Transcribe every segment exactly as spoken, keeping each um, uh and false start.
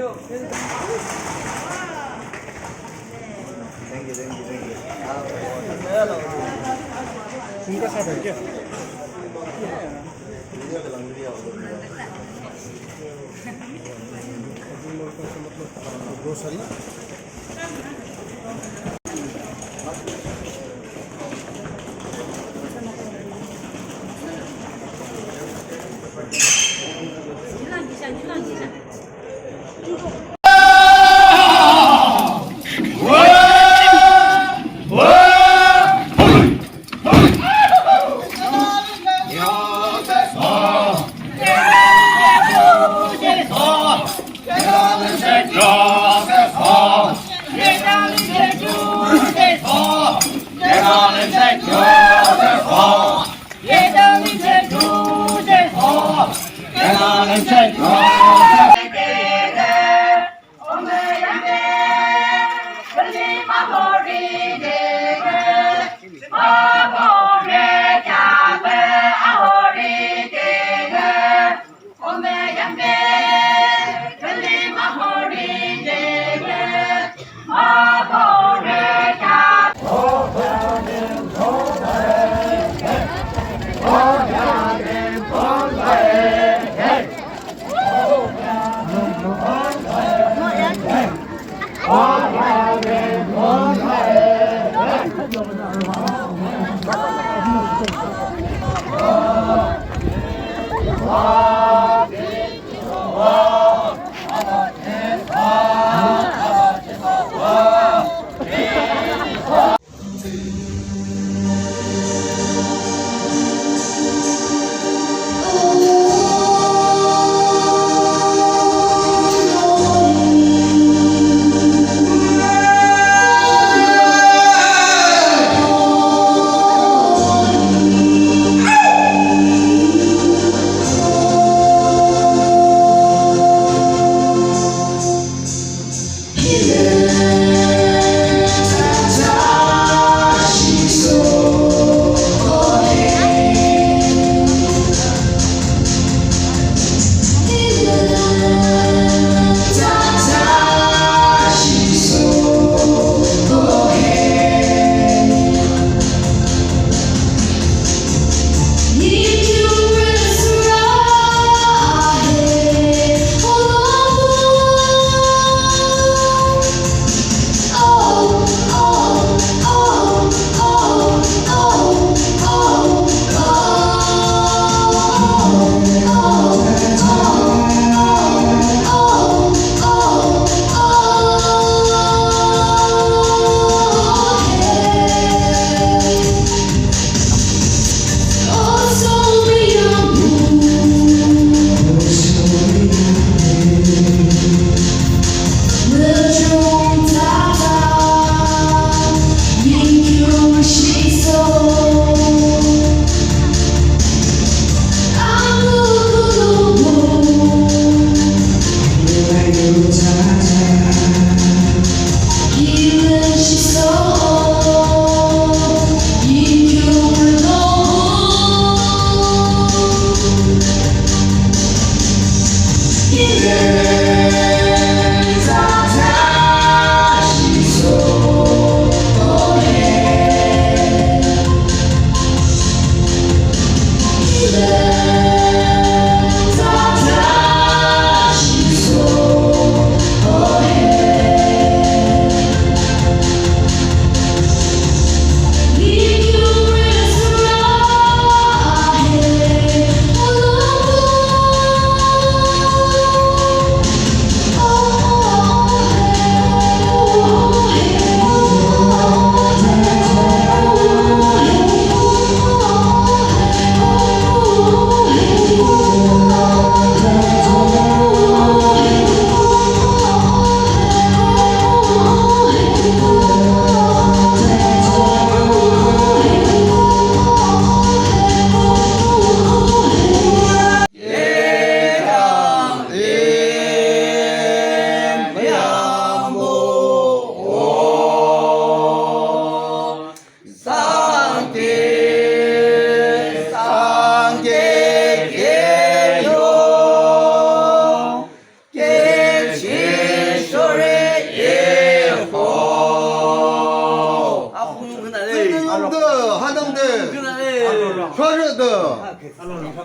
Thank you, thank you, thank you. उनका साथ है क्या? मतलब, ग्रोसरी।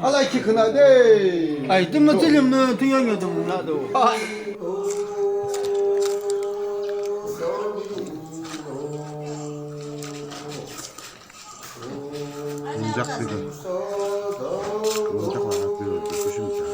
Alai ki khna de. Ai, tum na chilim na, tu yang yo tum na do. Unjak sih tu. Unjak lah tu, tu sim sa.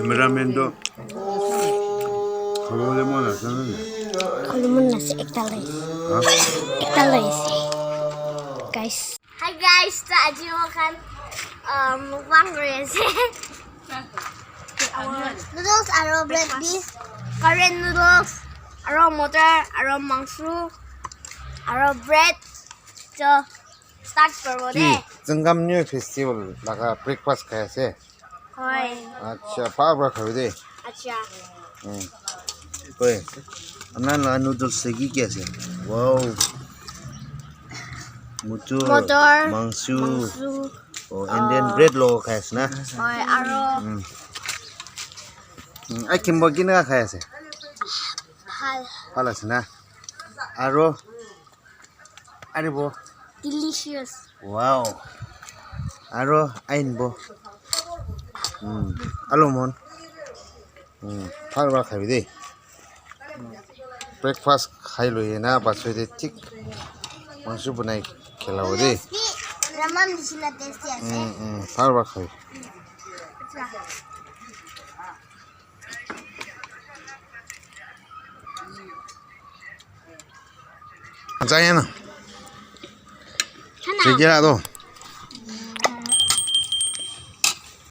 Cameraman tu. Khawole mon ase na? Khawole mon ase, ekta lai ase. Ha? Ekta lai ase. Guys. Hi guys, ta aji mo khan, um, mukbang kuri ase. Noodles aro bread bi. Curry noodles, aro motor, aro mangso, aro bread. So, start koribo de. Ki Tsüngkamnyo festival laga breakfast khai ase? Hoi. Acha, bhal para khabi de. Acha. Hmm. Oi, apna la noodles te ki ki ase? Wow. Motor, motor, mangso. Mangso. Oh, and then, ah, bread logo khai ase na? Hoi, aro. Hmm. Hmm, ai kimbo kineka khai ase? Bhal. Bhal ase na? Aro? Aribo. Delicious. Wow. Aro ainbo. Hmm. Almond. Hmm. Bhal para khabi de. Breakfast khai loi na, pasoi de thik mangso banai khilabo de. Noodles bi Ramen nishina tasty ase. Hmm, hmm. Bhal para khabi. Jaya na. Chana. Chekera to.